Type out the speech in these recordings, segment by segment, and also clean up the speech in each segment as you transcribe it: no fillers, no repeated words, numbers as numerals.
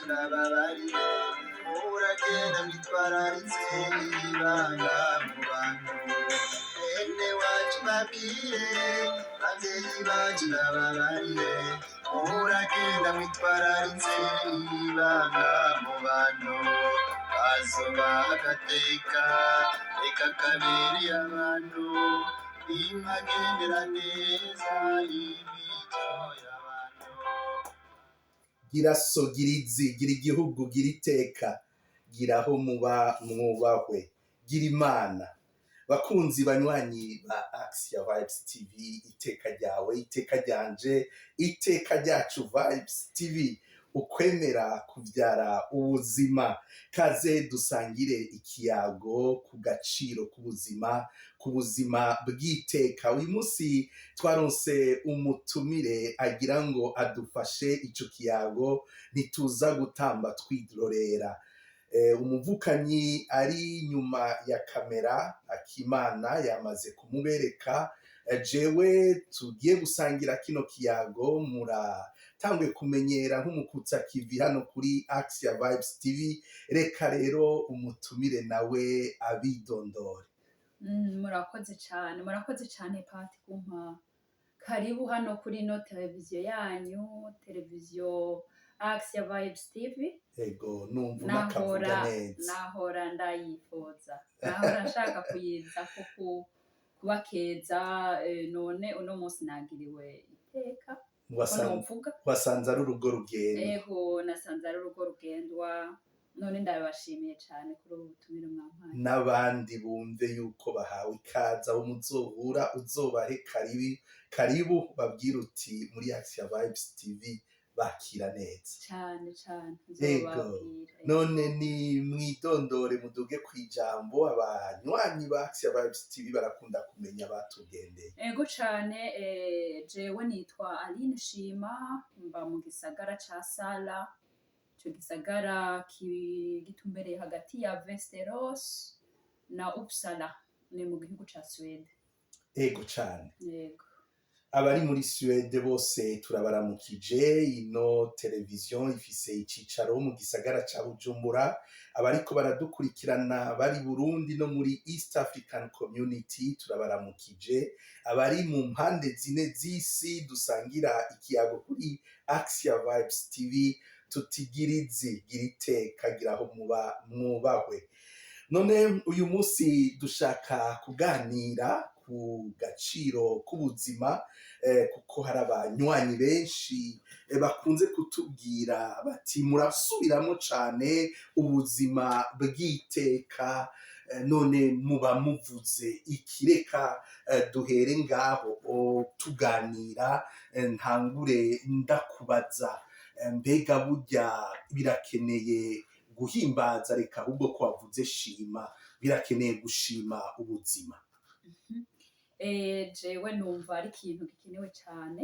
Nababariye uragenda mwitwararitse ibanga mu bantu, bene wacu babwire, babyeyi bacu nababariye uragenda mwitwararitse ibanga mu bantu, bazoba agateka reka kabereye abantu impagendera neza imico y'abantu. Gira so, gira izi, gira igihugu, gira iteka, gira aho muba mwubahwe, gira Imana. Bakunzi banywanyi ba Axia Vibes TV, iteka ryawe, iteka ryanje, iteka ryacu Vibes TV, ukwemera kuvyara ubuzima. Kaze dusangire ikiyago ku gaciro k'ubuzima, ku buzima bw'iteka. Uyu munsi twaronse umutumire agira ngo adufashe ico kiyago, ntituza gutamba twirorera. Umuvukanyi ari inyuma ya kamera Akimana yamaze kumubereka. Jewe tugiye gusangira kino kiyago muratanguye kumenyera nk'umukutsa kivi hano kuri Axia Vibes TV. Reka rero umutumire nawe abidondore. Murakoze cyane, murakoze cyane Pati kumpa karibu hano kuri ino televiziyo yanyu, televiziyo Axia Vibes TV. Ego, numva unakavuga Nahora neza. Nahora ndayifuza, nahora nshaka kuyiza ko kubakeza, none uno munsi nagiriwe iteka ko novuga. Wasanze ari urugo rugendo. Ego, nasanze ari urugo rugendwa, none ndabashimiye cyane kuri ubu butumire mwampaye. N'abandi bumve yuko bahawe ikaze, aho muzohura uzobahe karibu karibu, babwire uti muri Axia Vibes TV bakira neza. Cyane cyane. Ego. Nzobabwira. None ni mwidondore, muduge kwijambo, abanywanyi ba Axia Vibes TV barakunda kumenya batugendeye. Ego cane, jewe nitwa Aline Shima, mba mu gisagara ca Sala. Ico gisagara gitumbereye hagati ya Västerås na Uppsala, ni mu gihugu ca Suède. Ego cane. Yego. Abari muri Suède bose turabaramukije. Ino televiziyo ifise icicaro mu gisagara ca Bujumbura. Abariko baradukurikirana bari Burundi no muri East African Community turabaramukije. Abari mu mpande zine z'isi dusangira ikiyago kuri Axia Vibes TV, tutigirizi gira iteka, gira aho muba mwubahwe. None uyu munsi dushaka kuganira ku gaciro k'ubuzima, kuko hari abanywanyi benshi bakunze kutubwira bati murasubiramo cane ubuzima bw'iteka, none muba muvuze ikireka. Duhere ngaho tuganira, ntangure ndakubaza, mbega burya birakeneye guhimbaza, reka ahubwo ko wavuze shima, birakeneye gushima ubuzima? Jewe numva ari ikintu gikenewe cane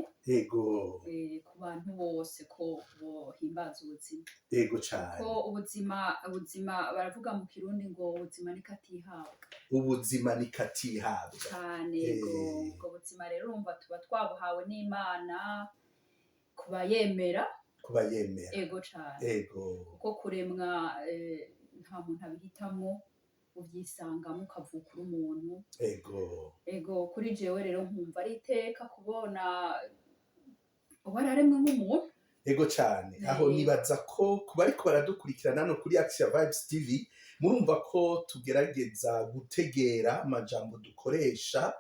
ku bantu bose ko bohimbaza ubuzima. Ego cane. Ko ubuzima baravuga mu Kirundi ngo ubuzima ni katihabwa. Ubuzima ni katihabwa. Cane go. Ubwo buzima rero urumva tuba twabuhawe n'Imana kuba yemera. Kuba yemera. Ego cane. Kuko kuremwa nta muntu abihitamwo, uvyisangamo ukavuka uri umuntu. Ego, kuri jewe rero nkumva ari iteka kubona wararemwe nk'umuntu. Ego cane. Aho nibaza ko kuba ariko baradukurikirana hano kuri Axia Vibes TV murumva ko tugerageza gutegera amajambo dukoresha,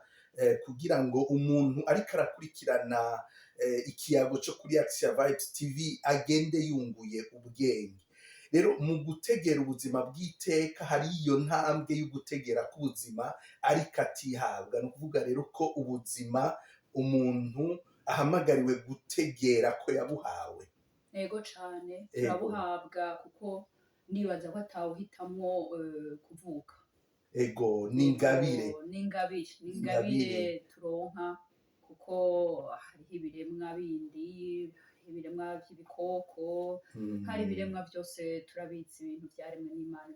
kugira ngo umuntu ariko arakurikirana ikiyago cyo kuri Axia Vibes TV agende yunguye ubwenge. Rero mu gutegera ubuzima bw'iteka hari iyo ntambwe yo gutegera k'ubuzima ariko atihabwa. Ni ukuvuga rero ko ubuzima umuntu ahamagariwe gutegera ko yabuhawe. Ego cane, turabuhabwa kuko nibaza ko atawuhitamwo kuvuka. Ego, ni ingabire. Ego, ni ingabire, ni ingabire turonka kuko hariho ibiremwa bindi, hariho ibiremwa vy'ibikoko, hari ibiremwa byose turabizi, ibintu vyaremwe n'Imana,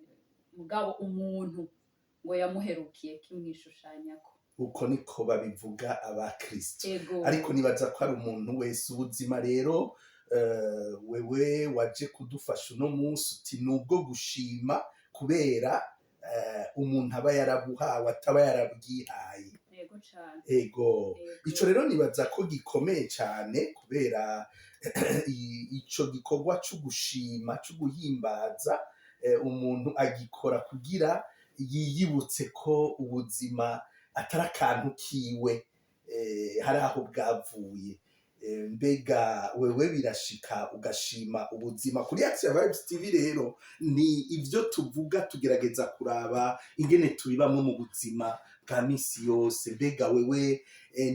mugabo umuntu ngo yamuherukiye kimwishushanyako. Uko niko babivuga abakristo. Ego. Ariko nibaza ko ari umuntu wese ubuzima rero. Wewe waje kudufasha uno munsi uti nubwo gushima kubera umuntu aba yarabuhawe, ataba yarabwihaye. Yego cane. Ego. Yego. Ico rero nibaza ko gikomeye cane, kubera ico gikorwa co gushima, co guhimbaza, umuntu agikora kugira yiyibutse ko ubuzima atari akantu kiwe, hari aho bwavuye. Mbega wewe birashika ugashima ubuzima? Kuri Action Vibes TV rero ni ivyo tuvuga, tugerageza kuraba ingene tubibamwo mu buzima bwa misi yose. Mbega wewe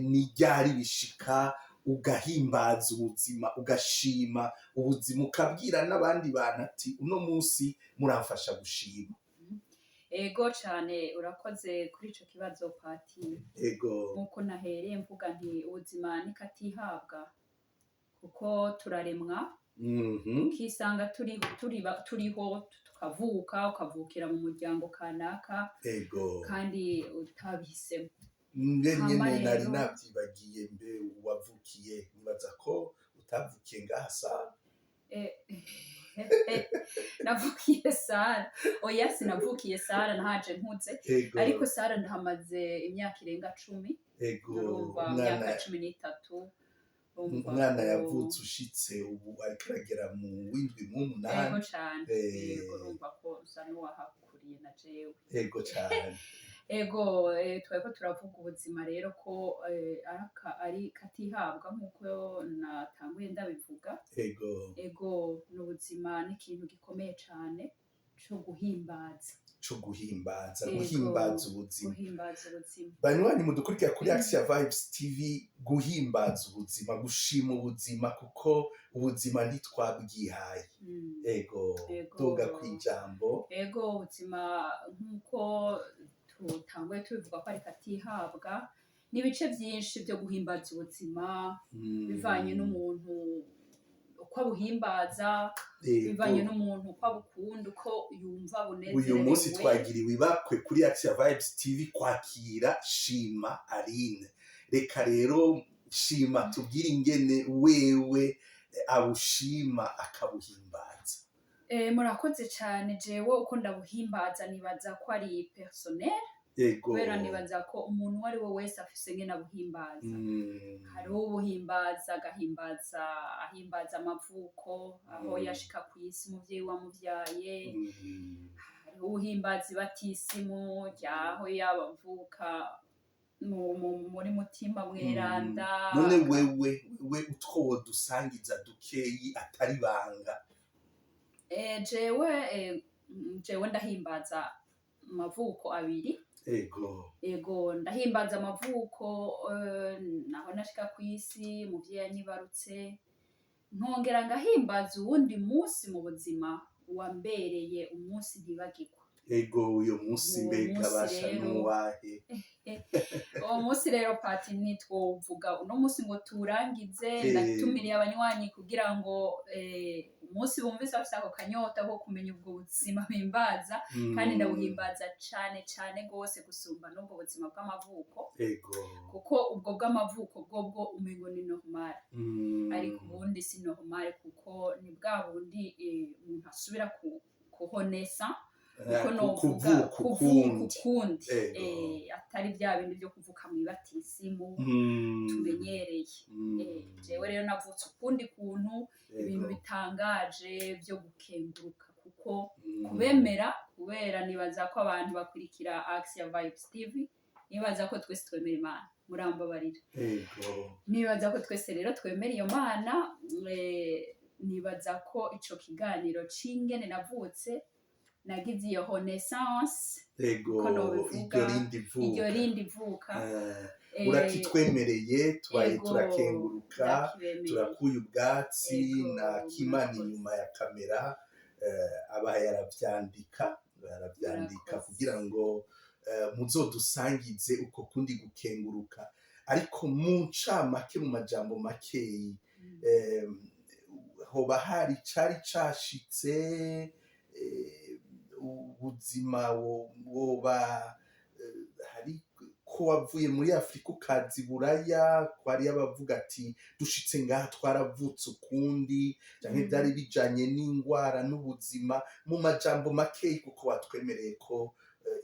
ni ryari bishika ugahimbaza ubuzima, ugashima ubuzima, ukabwira n'abandi bantu ati uno munsi muramfasha gushima? Ego cane, urakoze kuri ico kibazo, Pati. Ego. Nkuko nahereye mvuga nti ubuzima nikatihabwa, kuko turaremwa, ukisanga turiho, tukavuka, ukavukira mu muryango kanaka kandi utabihisemo. Mbe Hama nyene nari rero navyibagiye, mbe wavukiye, nibaza ko utavukiye ngaha sa? Navukiye Sara, oya, sinavukiye Sara, nahaje nkuze. Ariko Sara ndahamaze imyaka irenga 10. Urumva, Umwana imyaka 13, urumva umwana ko yavutse ushitse, ubu ariko aragera mu w'indwi, mu w'umunani. Ego cane. Ego, urumva ko nsa n'uwahakuriye na jewe. Ego cane. Ego, twariko turavuga ubuzima rero ko ari katihabwa, nk'uko natanguye ndabivuga. Ego, n'ubuzima ni ikintu gikomeye cane co guhimbaza. Co guhimbaza. Ego. Guhimbaza ubuzima. Guhimbaza ubuzima. Banywanyi mudukurikira kuri Action Vibes TV, guhimbaza ubuzima, gushima ubuzima, kuko ubuzima ntitwabwihaye. Ego. Ego. Tuga kwijambo. Ego, ubuzima nk'uko tutanguye tubivuga ko ari katihabwa, n'ibice byinshi byo guhimbaza ubuzima, bivanye n'umuntu uko abuhimbaza, bivanye n'umuntu uko abukunda, uko yumva Uyu munsi bunezerewe. twagiriwe ibakwe kuri Action Vibes TV kwakira Shima Aline. Reka rero Shima tubwire ingene wewe abushima akabuhimbaza. Murakoze cyane. Jewe uko ndabuhimbaza nibaza ko ari personnel, kubera nibaza ko umuntu uwo ari we wese afise ngene abuhimbaza. Hariho ubuhimbaza agahimbaza, ahimbaza amavuko, aho yashika ku isi, umuvyeyi wamuvyaye. Hariho ubuhimbaza ibatisimu ryaho yabavuka muri Mutima Mweranda. None wewe we utwo wodusangiza dukeyi, atari banga? Jewe ndahimbaza amavuko abiri. Ego, ndahimbaza amavuko, naho nashika ku isi, umuvyeyi yanyibarutse, nkongera ngahimbaza uwundi munsi mu buzima wambereye umunsi ntibagirwa. Ego, uyo munsi Uwo mbega munsi basha rero nuwahe? Uwo munsi rero, Pati, ntitwovuga uno munsi ngo tuwurangize. Ndatumiriye abanywanyi kugira ngo umunsi bumvise bafise ako kanyota ko kumenya ubwo buzima mpimbaza, kandi ndabuhimbaza cane cane gose gusumba n'ubwo buzima bw'amavuko, kuko ubwo bw'amavuko bwobwo umengo ni normal, ariko ubundi si normal, kuko ni bwa bundi umuntu asubira kuhonesa, kuko novuga kuvuka kuvuka ukundi. Ukundi. Atari bya bindi byo kuvuka mw'ibatisimu tumenyereye. Jewe rero navutse ukundi kuntu, ibintu bitangaje byo gukenguruka, kuko kubemera, kubera nibaza ko abantu bakurikira Axia Vibes TV, nibaza ko twese twemera Imana, murambabarira. Nibaza ko twese rero twemera iyo Mana. Nibaza ko ico kiganiro c'ingene navutse, nagize iyo renaissance, Ego. ko nobivuga, Iryo rindi vuka. Iryo rindi vuka. Urakitwemereye, tubaye Ego, turakenguruka. Ndakibemereye. Turakuye ubwatsi Ego, na Kimana murakoze. inyuma ya kamera, aba yaravyandika Murakoze. kugira ngo muzodusangize uko kundi gukenguruka. Ariko mu ncamake, mu majambo makeyi, hoba hari cari cashitse, ubuzima woba hari Uko wavuye muri Afurika ukaza i Buraya, ko hariyo abavuga ati dushitse ngaha twaravutse ukundi, canke vyari bijanye n'ingwara n'ubuzima. Mu majambo makeyi, kuko watwemereye ko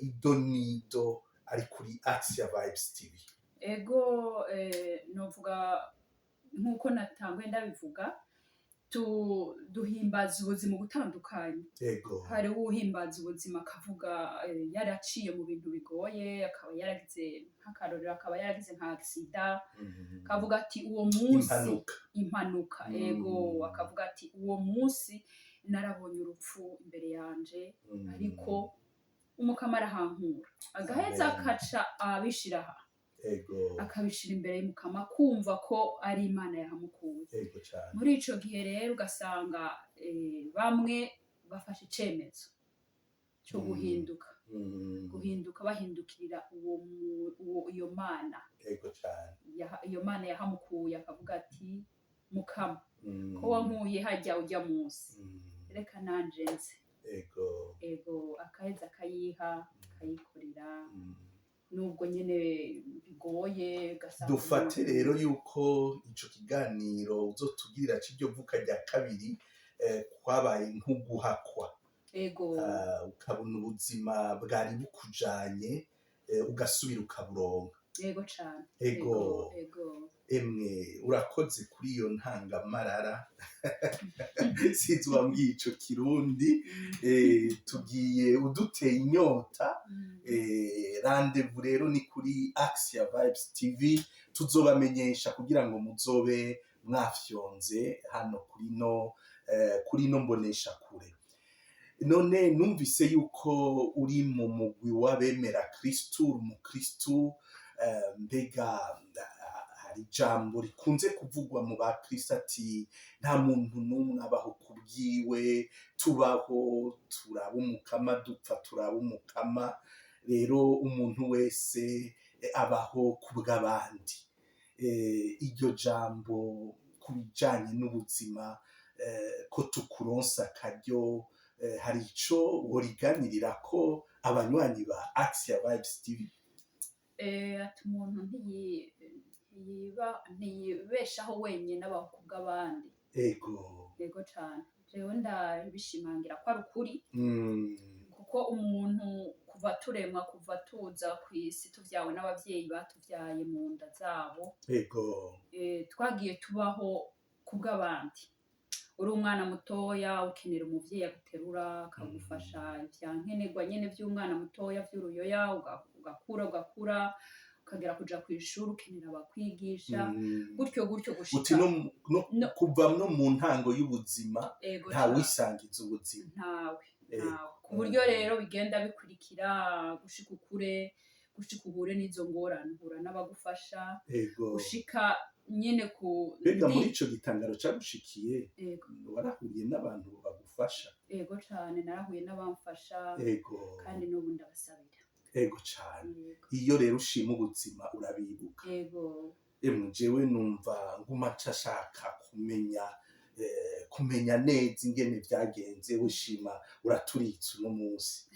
ido nido ari kuri Axia Vibes TV. Ego, novuga nk'uko natanguye ndabivuga, duhimbaza ubuzima butandukanye. Hari uwuhimbaza ubuzima akavuga yaraciye mu bintu bigoye, akaba yaragize nk'akarorero, akaba yaragize nka accident, akavuga ati uwo munsi Impanuka. Impanuka, ego. Akavuga ati uwo munsi narabonye urupfu imbere yanje, ariko Umukama arahankura, agaheza Amen. akaca abishira aha, akabishira imbere y'Umukama, kumva ko ari Imana yahamukuye. Ego cyane. Muri ico gihe rero ugasanga bamwe bafashe icemezo cyo guhinduka, guhinduka bahindukirira uwo iyo Mana, Ego cyane. Iyo Mana yahamukuye, akavuga ati Mukama, ko wankuye hajya ujya munsi, reka nanje nze. Ego, akaheza akayiha, akayikorera, nubwo nyene bigoye, ugasanga Dufate umuntu- rero yuko ico kiganiro uzotugirira c'iryo vuka rya kabiri kwabaye nk'uguhakwa. Ego. Ah, ukabona ubuzima bwari bukujanye, ugasubira ukaburonka. Ego cane. Ego. Ego. Emwe, urakoze kuri iyo ntangamarara, sinzi wambwiye ico Kirundi. Tugiye uduteye inyota. Rendez-vous rero ni kuri Axia Vibes TV, tuzobamenyesha kugira ngo muzobe mwafyonze hano kuri no mbonesha kure. None numvise yuko uri mu mugwi w'abemera Kristu, uri umukristu. Mbega hari ijambo rikunze kuvugwa mu bakristu ati nta muntu n'umwe abaho ku bwiwe, tubaho turaba Umukama, dupfa turaba Umukama. Rero umuntu wese abaho ku bw'abandi. Iryo jambo ku bijanye n'ubuzima, ko tukuronsa akaryo, hari ico woriganirira ko abanywanyi ba Axia Vibes TV? Ati umuntu ntiyibeshaho wenyine, abaho ku bw'abandi. Yego cane, jewe ndabishimangira ko ari ukuri, kuko umuntu kuva turemwa, kuva tuza ku isi, tuvyawe n'abavyeyi batuvyaye mu nda zabo, twagiye tubaho ku bw'abandi. Uri umwana mutoya ukenera umuvyeyi aguterura, akagufasha ivya nkenerwa nyene vy'umwana mutoya vy'uruyoya. Ugakura, ugakura, ukagera kuja kw'ishuri, ukenera abakwigisha, gutyo gutyo Uti gushika no kuva no mu ntango y'ubuzima, Ego nta cane. wisangiza ubuzima. Ntawe, ntawe. Ku buryo rero bigenda bikurikira gushika ukure, gushika uhure n'izo ngorane, uhura n'abagufasha, gushika nyene ku Mbega muri ico gitangaro cagushikiye, warahuye n'abantu bagufasha? Ego cane, narahuye n'abamfasha, kandi n'ubu ndabasabira. Ego cane. Yego. Iyo rero ushima ubuzima urabibuka. Ego. Emwe, jewe numva nguma nshaka kumenya neza ingene vyagenze. Wishima uraturitse uno munsi.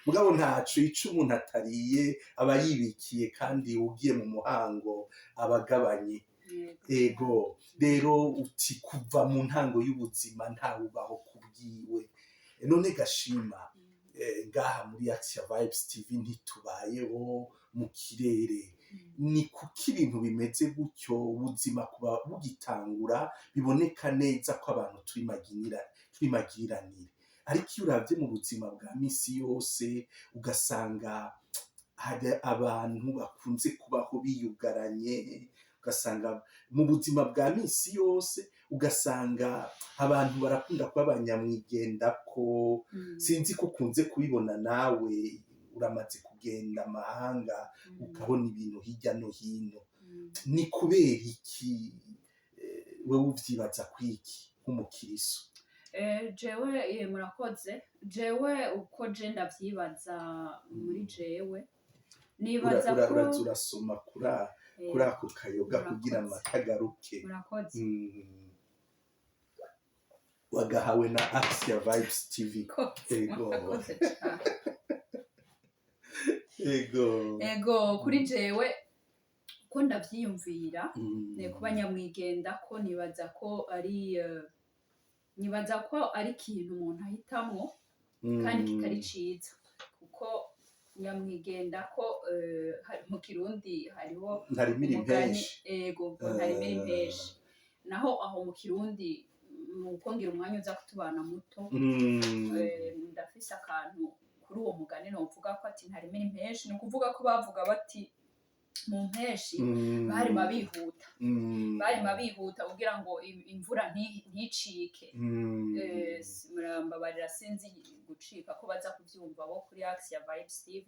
Mugabo ntaco, ico umuntu atariye aba yibikiye, kandi ugiye mu muhango aba agabanye. Yego. Ego, rero uti kuva mu ntango y'ubuzima ntawubaho ku bwiwe. None gashima, ngaha muri Axia Vibes TV ntitubayeho mu kirere. Ni kuko ibintu bimeze gutyo, ubuzima kuba bugitangura biboneka neza ko abantu turi magiriranire, ariko iyo uravye mu buzima bwa misi yose ugasanga hari abantu bakunze kubaho biyugaranye, ugasanga mu buzima bwa misi yose ugasanga abantu barakunda kuba abanyamwigendako. Sinzi ko ukunze kubibona nawe, uramaze kugenda amahanga, ukabona ibintu hirya no hino. Ni kubera iki? Wewe uvyibaza kwiki nk'umukiriso? Jewe, murakoze, jewe uko je ndavyibaza muri jewe, nibaza ko Uraza urasoma kuri ako kayoga kugira Murakoze. amata agaruke. Murakoze. Wagahawe na Axia Vibes TV. Murakoze. Ego. Murakoze cane. Ego. Ego, kuri jewe ko ndavyiyumvira, kuba nyamwigenda ko nibaza ko ari ikintu umuntu ahitamwo kandi kitari ciza, kuko nyamwigenda ko mu Kirundi hariho Ntarimira umugani. Impeshi. Ego, ngo ntarimira impeshi. Naho aho mu Kirundi, nuko ngira umwanya uza kutubana muto, ndafise akantu kuri uwo mugani novuga ko ati ntarimira impeshi, ni ukuvuga ko bavuga bati mu mpeshi barima bihuta, barima bihuta kugira ngo imvura nticike. Murambabarira, sinzi gucika ko baza kuvyumva bo kuri Axe ya Vibes TV.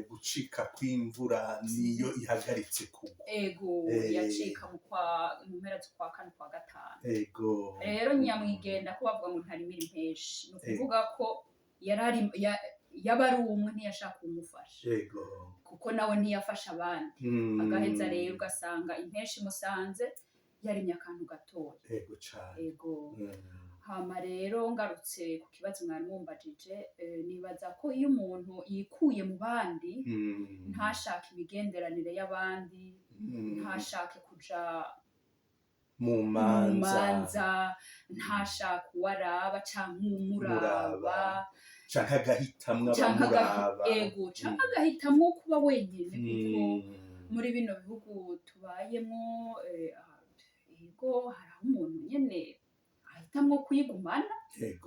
Gucika kw'imvura niyo ihagaritse kugwa. Ego. Yacika mu mpera z'ukwa kane, kwa gatanu. Rero nyamwigenda ko bavuga ngo ntarimira impeshi, ni ukuvuga ko yaba ari umwe, ntiyashaka kumufasha, kuko nawe ntiyafasha abandi. Agaheza rero ugasanga impeshi imusanze yarimye akantu gatoya. Ego cane. Ego. Hama rero ngarutse ku kibazo mwari mumbajije, nibaza ko iyo umuntu yikuye mu bandi, ntashake imigenderanire y'abandi, ntashake kuja mu mu manza, manza, ntashake uwaraba canke umuraba, Muraba. Canke agahitamwo canke abamuraba. Ego, canke agahitamwo kuba wenyene, kuko muri bino bihugu tubayemo, ego, hari aho umuntu nyene ahitamwo kwigumana,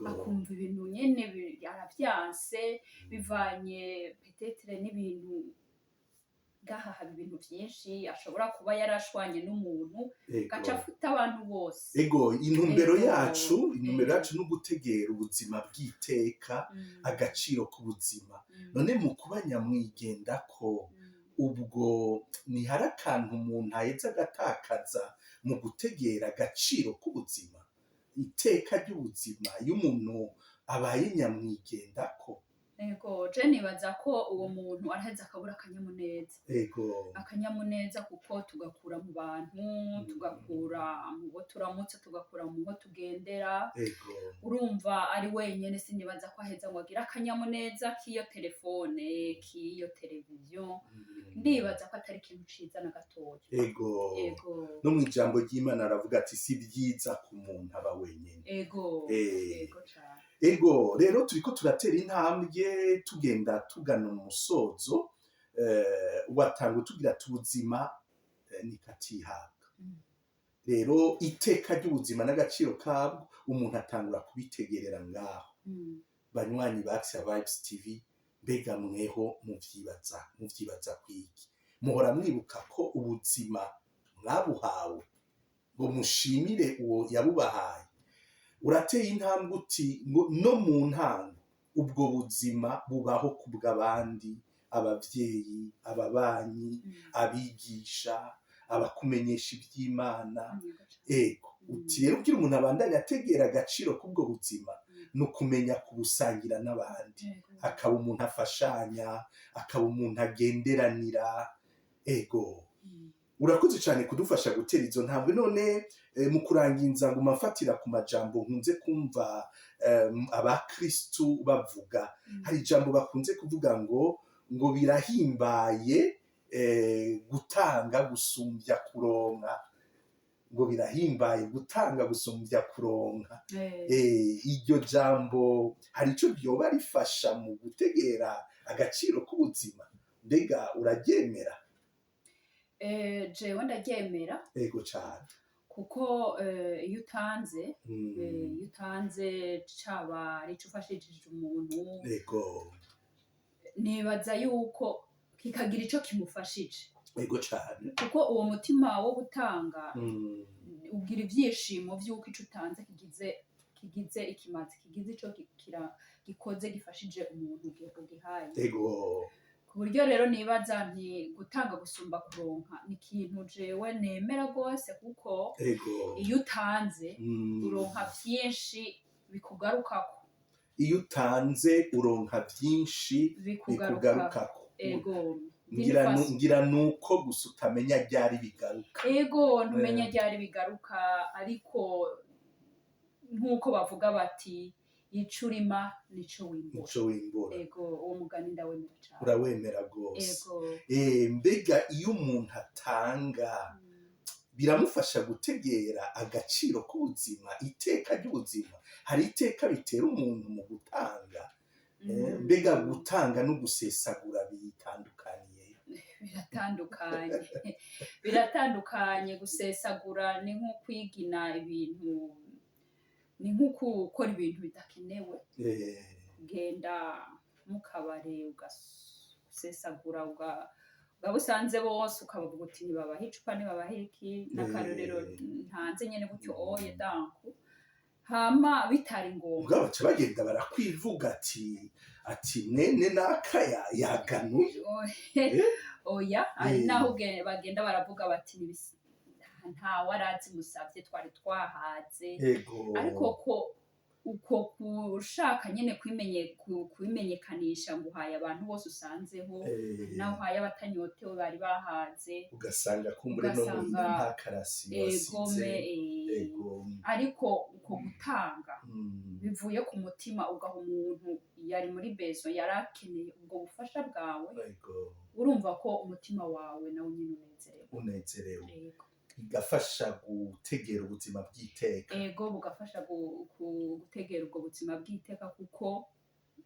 akumva ibintu nyene aravyanse, bivanye peut-être n'ibintu ngaha haba ibintu vyinshi, ashobora kuba yarashwanye n'umuntu, gaca afuta abantu bose. Ego, intumbero yacu, intumbero yacu ni ugutegera ubuzima bw'iteka, agaciro k'ubuzima. None mu kuba nyamwigendako, ubwo ntihari akantu umuntu aheza agatakaza mu gutegera agaciro k'ubuzima, iteka ry'ubuzima, iyo umuntu abaye nyamwigendako? Ego, je nibaza ko uwo muntu araheza akabura akanyamuneza. Akanyamuneza, kuko tugakura mu bantu, tugakura mu bo turamutse, tugakura mu bo tugendera. Urumva ari wenyene, sinibaza ko aheza ngo agire akanyamuneza k'iyo telefone, k'iyo televiziyo. Ndibaza ko atari ikintu ciza na gatoya. Ego. No mu ijambo ry'Imana aravuga ati si byiza ku muntu aba wenyene. Ego cane. Ego, rero turiko turatera intambwe, tugenda tugana umusozo. Watanga utubwira ati ubuzima nikatihabwa. Rero iteka ry'ubuzima n'agaciro kabwo umuntu atangura kubitegerera ngaho. Banywanyi ba Axia Vibes TV, mbega mweho muvyibaza kwiki? Muhora mwibuka ko ubuzima mwabuhawe ngo mushimire uwo yabubahaye? Urateye intambwe uti ngo no mu ntango ubwo buzima bubaho kubw'abandi, abavyeyi, ababanyi, abigisha, abakumenyesha iby'Imana. Yego cane. Ego. Uti rero kugira umuntu abandanye ategera agaciro k'ubwo buzima, ni ukumenya kubusangira n'abandi, akaba umuntu afashanya, akaba umuntu agenderanira. Ego. Urakoze cyane kudufasha gutera izo ntambwe. None mu kurangiza, ngo mafatira ku majambo nkunze kumva abakristu bavuga. Hari ijambo bakunze kuvuga ngo birahimbaye gutanga gusumbya kuronka, ngo birahimbaye gutanga gusumbya kuronka. Iryo jambo hari ico ryoba rifasha mu gutegera agaciro k'ubuzima? Mbega uraryemera? Jewe ndaryemera. Ego cane. Kuko iyo utanze, iyo utanze, caba ari ico ufashishije umuntu, nibaza yuko kikagira ico kimufashije, Ego cane. kuko uwo mutima wo gutanga ugira ivyishimo vy'uko ico utanze kigize ikimazi, kigize ico gikoze, gifashije umuntu ugihaye. Ku buryo rero nibaza nti gutanga gusumba kuronka ni ikintu jewe nemera rwose, kuko iyo utanze uronka vyinshi bikugarukako. Iyo utanze uronka byinshi bikugarukako. Bikugarukako. Ego. Ngira nuko gusa utamenya ryari bigaruka. Ego, ntumenya ryari bigaruka, ariko nk'uko bavuga bati Ico urima nico wimbura. Nico wimbura. Ego, uwo mugani ndawemera cane. Urawemera rwose. Ego. Mbega iyo umuntu atanga, biramufasha gutegera agaciro k'ubuzima, iteka ry'ubuzima? Hari iteka bitera umuntu mu gutanga? Mbega gutanga no gusesagura bitandukaniye? Biratandukanye, biratandukanye. Gusesagura ni nko kwigina ibintu, ni nko gukora ibintu bidakenewe. Kugenda mu kabare ugasesagura, ugaba usanze bose ukabavuga uti ntibabahe icupa, ntibabahe iki, n'akarorero ntanze nyene gutyo oye danku, hama bitari ngombwa. Ubwo baca bagenda barakwivuga ati mwene naka yaganuye. Oya, hari naho bagenda baravuga bati ntawe arazi musavye, twari twahaze. Ariko ko uko kushaka nyene kwimenyekanisha ngo uhaye abantu bose usanzeho, naho uhaye abatanyotewe bari bahaze. Ugasanga kumbure no muhira Ugasanga nta karasi wasize. Egome. Ariko uko gutanga bivuye ku mutima, ugaha umuntu yari muri bezo, yari akeneye ubwo bufasha bwawe, urumva ko umutima wawe nawe nyine unezerewe. Unezerewe. Ego. Bigafasha gutegera ubuzima bw'iteka. Ego, bugafasha gutegera ubwo buzima bw'iteka, kuko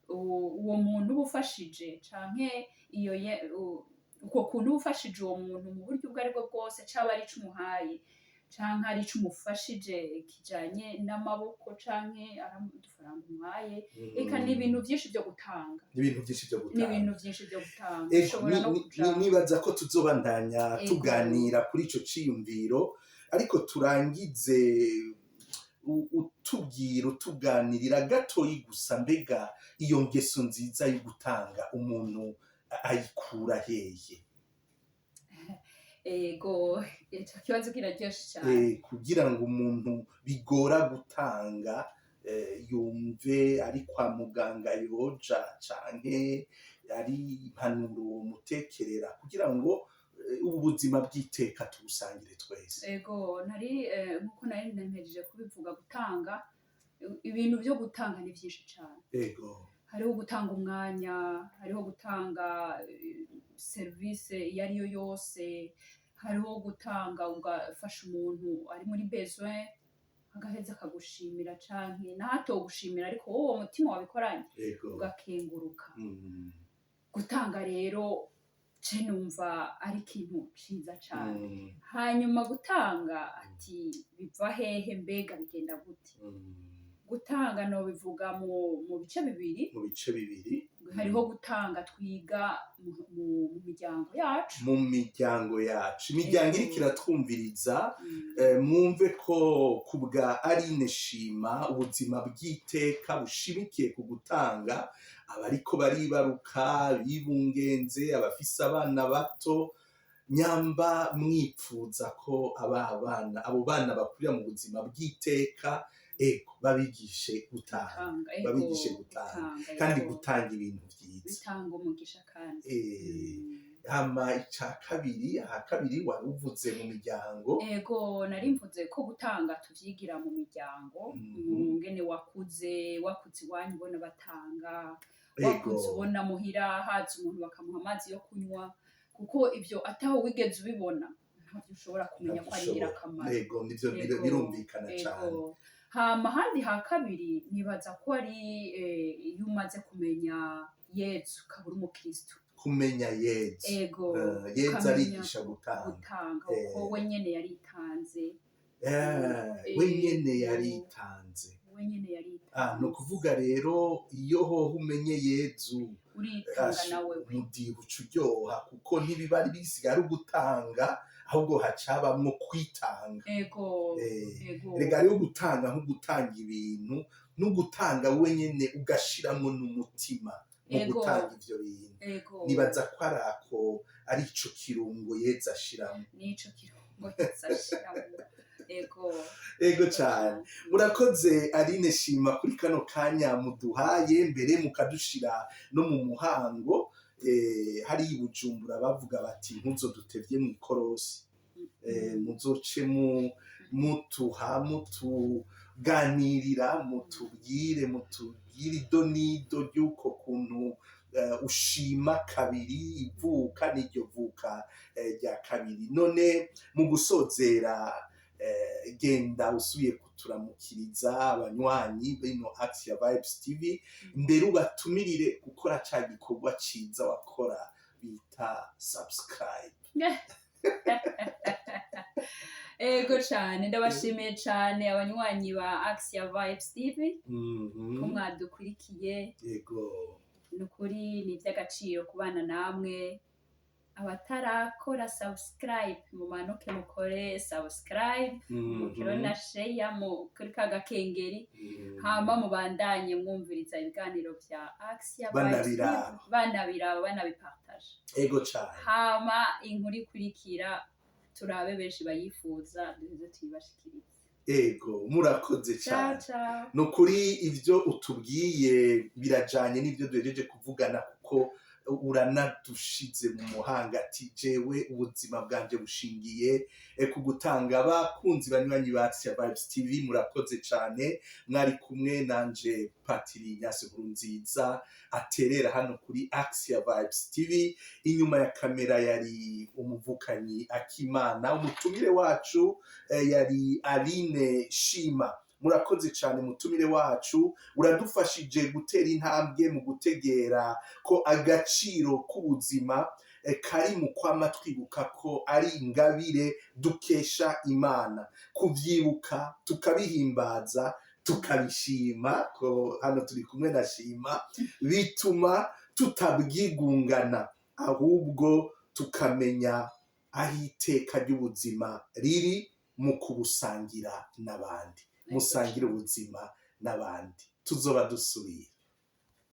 uwo muntu uba ufashije, canke iyo uko kuntu uba ufashije uwo muntu mu buryo ubwo aribwo bwose, caba ari ico umuhaye canke ari ico umufashije kijanye n'amaboko, canke ari udufaranga umuhaye, eka ni ibintu vyinshi vyo gutanga. N'ibintu byinshi byo Ni gutanga. ibintu vyinshi vyo gutanga. Ego, Ushobora no kuja nibaza ko tuzobandanya tuganira kuri ico ciyumviro, ariko turangize utubwira, utuganirira gatoyi gusa, mbega iyo ngeso nziza yo gutanga umuntu ayikura hehe? Ego, ico kibazo kiraryoshe cane. Kugira ngo umuntu bigora gutanga yumve ari kwa muganga yoja, canke ari impanuro mutekerera kugira ngo ubu buzima bw'iteka tubusangire twese. Ego, nari nkuko nari ntegereje kubivuga, gutanga, ibintu byo gutanga ni byinshi cyane. Hariho gutanga umwanya, hariho gutanga serivisi iyo ari yo yose, hariho gutanga ugafasha umuntu ari muri besoin, agaheza akagushimira, canke ntatogushimira, ariko wowe uwo mutima wabikoranye ugakenguruka. Gutanga rero ce numva ari ikintu ciza cane. Hanyuma gutanga ati biva hehe, mbega bigenda gute? Gutanga nobivuga mu bice bibiri. Mu bice bibiri. Hariho gutanga twiga mu miryango yacu. Mu miryango yacu, imiryango iriko iratwumviriza, mwumve ko ku bwa Aline Shima ubuzima bw'iteka bushimikiye ku gutanga. Abariko baribaruka, bibungenze, abafise abana bato, nyamba mwipfuza ko aba bana, abo bana bakurira mu buzima bw'iteka, ego, babigishe gutanga. Gutanga, ego, Babigishe gutanga. Gutanga, Kandi ego. gutanga ibintu vyiza. Bitanga umugisha kandi. Hama ica kabiri, aha kabiri wari uvuze mu miryango. Ego, nari mvuze ko gutanga tuvyigira mu miryango, mu ngene wakuze iwanyu ubona batanga, wakuze ubona muhira haza umuntu bakamuha amazi yo kunywa, kuko ivyo ataho wigeze ubibona ntavyo ushobora kumenya ko ari ingirakamaro. Ego, nivyo. Ego, Birumvikana cane. Ego. Hama ahandi ha kabiri nibaza ko ari iyo umaze kumenya Yezu, ukaba uri umukristo. Kumenya Yezu. Ego. Yezu Ukamenya arigisha gutanga. Gutanga, kuko we nyene yaritanze. We nyene yaritanze. We nyene yaritanze. Ah, ni ukuvuga rero iyo hoho umenye Yezu, Uritanga ash, nawe we. umudiho uca uryoha, kuko ntibiba ari bisigaye ari ugutanga, ahubwo hacabamwo kwitanga. Ego. Ego. Rega rero gutanga nko gutanga ibintu no gutanga wenyene ugashiramwo n'umutima mu gutanga ivyo bintu. Nibaza ko ari ako, ari ico kirungo Yezu ashiramwo. Nico kirungo Yezu ashiramwo, ego. Ego cane. Murakoze Aline Shima kuri kano kanya muduhaye, mbere mukadushira no mu muhango. Hari i Bujumbura bavuga bati ntuzo dutevye mw'ikorosi, muzoce mu Mutuha, mutuganirira, mutubwire ido n'ido ry'uko kuntu ushima kabiri ivuka n'iryo vuka rya kabiri. None mu gusozera, genda usubiye kuturamukiriza abanywanyi bino Axia Vibes TV, mbere ubatumirire gukora ca gikorwa ciza wakora bita subscribe. Ego cane, ndabashimiye cane abanywanyi ba Axia Vibes TV ko mwadukurikiye. Ni ukuri ni iby'agaciro kubana namwe. Abatarakora subscribe, mumanuke mukore subscribe, mukore na share, mu kuri ka gakengeri, hama mubandanye mwumviriza ibiganiro bya Axia Vibes TV. Banabiraba. Banabiraba, banabipartage. Ego cane. Hama inkuru ikurikira, turabe benshi bayifuza, duheze tuyibashikirize. Ego, murakoze Ciao. cane. Ciao. Ni ukuri ibyo utubwiye birajanye n'ibyo duhejeje kuvugana, kuko uranadushize mu muhanga ati: "Jewe ubuzima bwanje bushingiye ku gutanga." Abakunzi banywanyi ba Axia Vibes TV, murakoze cane. Mwari kumwe nanje Patiri Nyasi Nkurunziza aterera hano kuri Axia Vibes TV. Inyuma ya kamera yari umuvukanyi Akimana, umutumire wacu yari Aline Shima. Murakoze cyane mutumire wacu, uradufashije gutera intambwe mu gutegera ko agaciro k'ubuzima kari mu kwama twibuka ko ari ingabire dukesha Imana, kubyibuka tukabihimbaza, tukabishima, ko hano turi kumwe na Shima, bituma tutabwigungana, ahubwo tukamenya aho iteka ry'ubuzima riri mu kubusangira n'abandi. Musangire ubuzima n'abandi, tuzoba dusubira.